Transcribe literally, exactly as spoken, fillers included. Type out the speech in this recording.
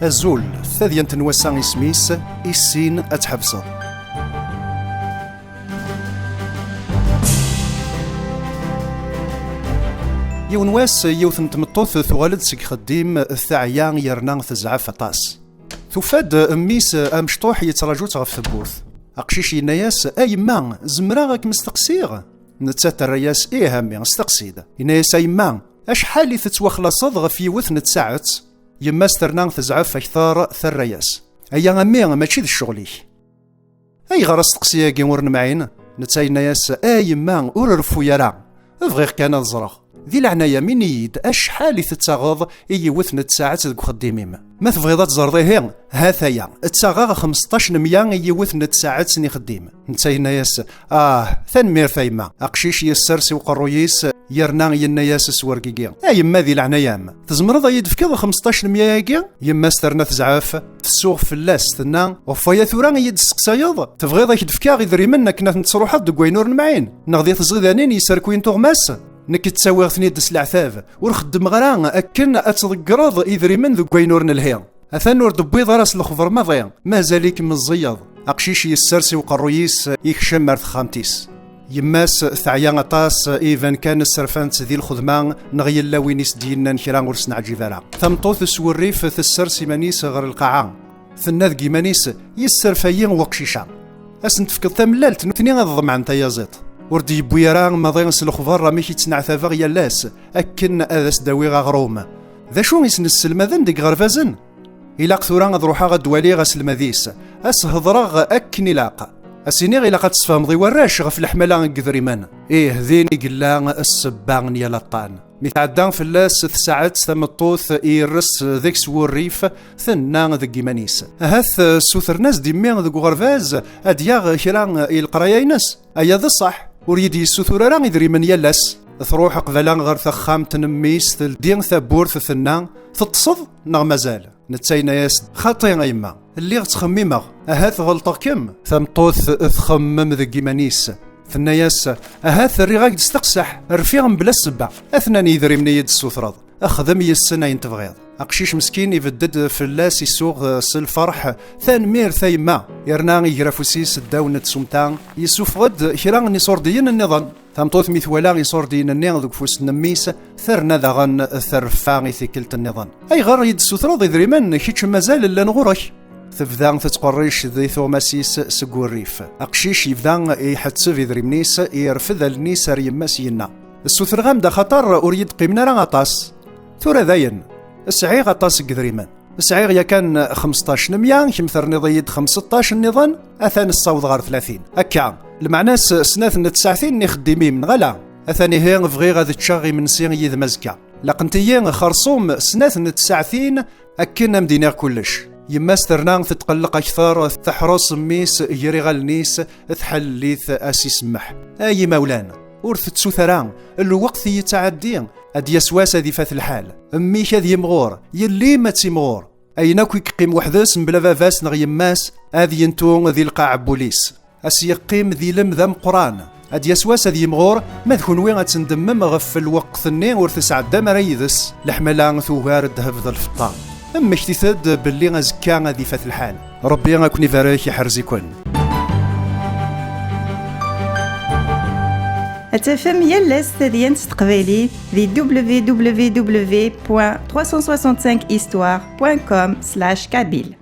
Azul, tadyant n wass-a isem-is, issin ad tḥebseḍ. Yiwen wass, yiwet n tmeṭṭut tuɣal-d seg xeddim, teɛya yerna tezɛef aṭas. Tufa-d mmi-s amecṭuḥ yettraǧu-tt ɣef tewwurt. Aqcic yenna-yas: "A yemma, zemreɣ ad kem-steqsiɣ?" Nettat terra-yas: "Ih a mmi, steqsi-d." Yenna-yas: "A yemma, acḥal i tettwaxlaṣeḍ ɣef yiwet n tsaɛet?" Yemma-s terna tezɛef akter, terra-yas: "Aya a mmi, mačči d ccɣel-ik." "Ayɣer asteqsi-agi ur nemɛin?" Netta yenna-yas: "A yemma, ur reffu ara. Bɣiɣ kan ad ẓreɣ. Di leɛnaya-m, ini-yi-d acḥal i tettaɣeḍ i yiwet n tsaɛet deg uxeddim-im. Ma tebɣiḍ ad teẓreḍ ihi, ha-t-aya, ttaɣeɣ xmesṭac n mya i yiwet n tsaɛet n ixeddim." Netta yenna-yas: "Ah, tanemmirt a yemma." Aqcic yessers i uqerruy-is, yerna yenna-yas s wergigi: "A yemma, di leɛnaya-m, tzemreḍ ad yi-d-tefkeḍ xmesṭac n mya-agi?" Yemma-s terna tezɛef, tsuɣ fell-as, tenna: "Ɣef waya tura i yi-d-testeqsayeḍ? Tebɣiḍ ad k-d-fkeɣ idrimen akken ad ten-tesruḥeḍ deg wayen ur nemɛin? Neɣ di tẓidanin yesserkuyen tuɣmas? Nekk ttawiɣ-ten-id s leɛtab, ur xeddmeɣ ara akken ad tḍeggreḍ idrimen deg wayen ur nelhi. Atan ur d-tewwiḍ ara s lexber maḍi, mazal-ik meẓẓiyeḍ." Aqcic yessers i uqerruy-is, ikcem ar texxamt-is. Yemma-s teɛya aṭas, iban kan sserfan-tt di lxedma, neɣ yella win i s-d-yennan kra ur s-neɛǧib ara. Tameṭṭut s wurrif tessers iman-is ɣer lqaɛa. Tenna deg yiman-is: "Yesserfa-yi weqcic-a. Ad sen-tefkeḍ tamellalt, nutni ad ḍemɛen tayaziḍt. Ur d-yewwi ara maḍi s lexber amek i ttneɛtabeɣ yal ass, akken ad as-d-awiɣ aɣrum. D acu i sen-sselmaden deg iɣerbazen? Ilaq tura ad ruḥeɣ ad d-waliɣ aselmad-is, ad s-hedreɣ akken ilaq. Ad s-iniɣ ilaq ad tesfehmeḍ i warrac ɣef leḥmala n yedrimen." Ih, din i yella ssebba n yal aṭṭan. Mi tɛedda fell-as tsaɛet, tameṭṭut ires deg-s wurrif, tenna deg yiman-is: "Ahat ssutren-as-d i mmi deg uɣerbaz ad d-yaɣ kra i leqraya-ines. Aya d ṣṣeḥ, ur yi-d-yessutur ara idrimen yal ass." Truḥ qbala ɣer texxamt n mmi-s, teldi tawwurt, tenna: "Teṭṭseḍ neɣ mazal?" Netta yenna-yas-d: "Xaṭi a yemma, lliɣ ttxemmimeɣ, ahat ɣelṭeɣ-kem." Tameṭṭut txemmem deg yiman-is, tenna-yas: "Ahat rriɣ-ak-d s teqseḥ, rfiɣ mebla ssebba. Atnan yidrimen i yi-d-tessutreḍ, xdem yes-sen ayen tebɣiḍ." Aqcic meskin ibedd-d fell-as, isuɣ s lferḥ: "Tanemmirt a yemma!" Yerna iger afus-is ddaw n tsumta, yessufeɣ-d kra n iṣurdiyen nniḍen. Tameṭṭut mi twala iṣurdiyen-nni deg ufus n mmi-s, terna daɣen terfa i tikkelt nniḍen. "Ayɣer i d-tessutreḍ idrimen, kečč mazal llan ɣur-k?" Tebda tettqerric di tuɣmas-is seg wurrif. Aqcic yebda iḥetteb idrimen-is, irfed allen-is ar yemma-s, yenna: "Ssutreɣ-am-d axaṭer ur yi-d-qqimen ara aṭas. Tura dayen, sɛiɣ aṭas n yedrimen. Sɛiɣ yakan xmesṭac n mya, kemm terniḍ-iyi-d xmesṭac nniḍen, atan ssawḍeɣ ɣer tlatin. Akka, lmeɛna-s snat n tsaɛtin n ixeddim-im, neɣ ala? Atan ihi bɣiɣ ad ččeɣ imensi yid-m azekka. Laqent-iyi xerṣum snat n tsaɛtin akken ad m-d-iniɣ kullec." Yemma-s terna tetqelleq akter, teḥṛes mmi-s gar iɣallen-is, tḥellel-it a s-isemmeḥ: "Ay imawlan, ur tettut ara, lweqt yettɛeddi, ad d-yas wass ad ifat lḥal. Mmi-k ad yimɣur, yelli-m ad timɣur. Ayen akk i yeqqim weḥd-s mebla baba-s neɣ yemma-s, ad yentu di lqaɛ n wul-is. A s-yeqqim d ilem d ameqqran. Ad d-yas wass ad yimɣur, ma d kunwi ad tendemmem ɣef lweqt-nni ur tesɛeddam ara yid-s. Leḥmala tugar ddheb d lfeṭṭa. Mmektit-d belli azekka ad ifat lḥal. Rebbi ad ken-ibarek, iḥrez-iken." Ad tafem yal ass tadyant s teqbaylit di w w w point trois cent soixante-cinq histoire point com slash kabyle.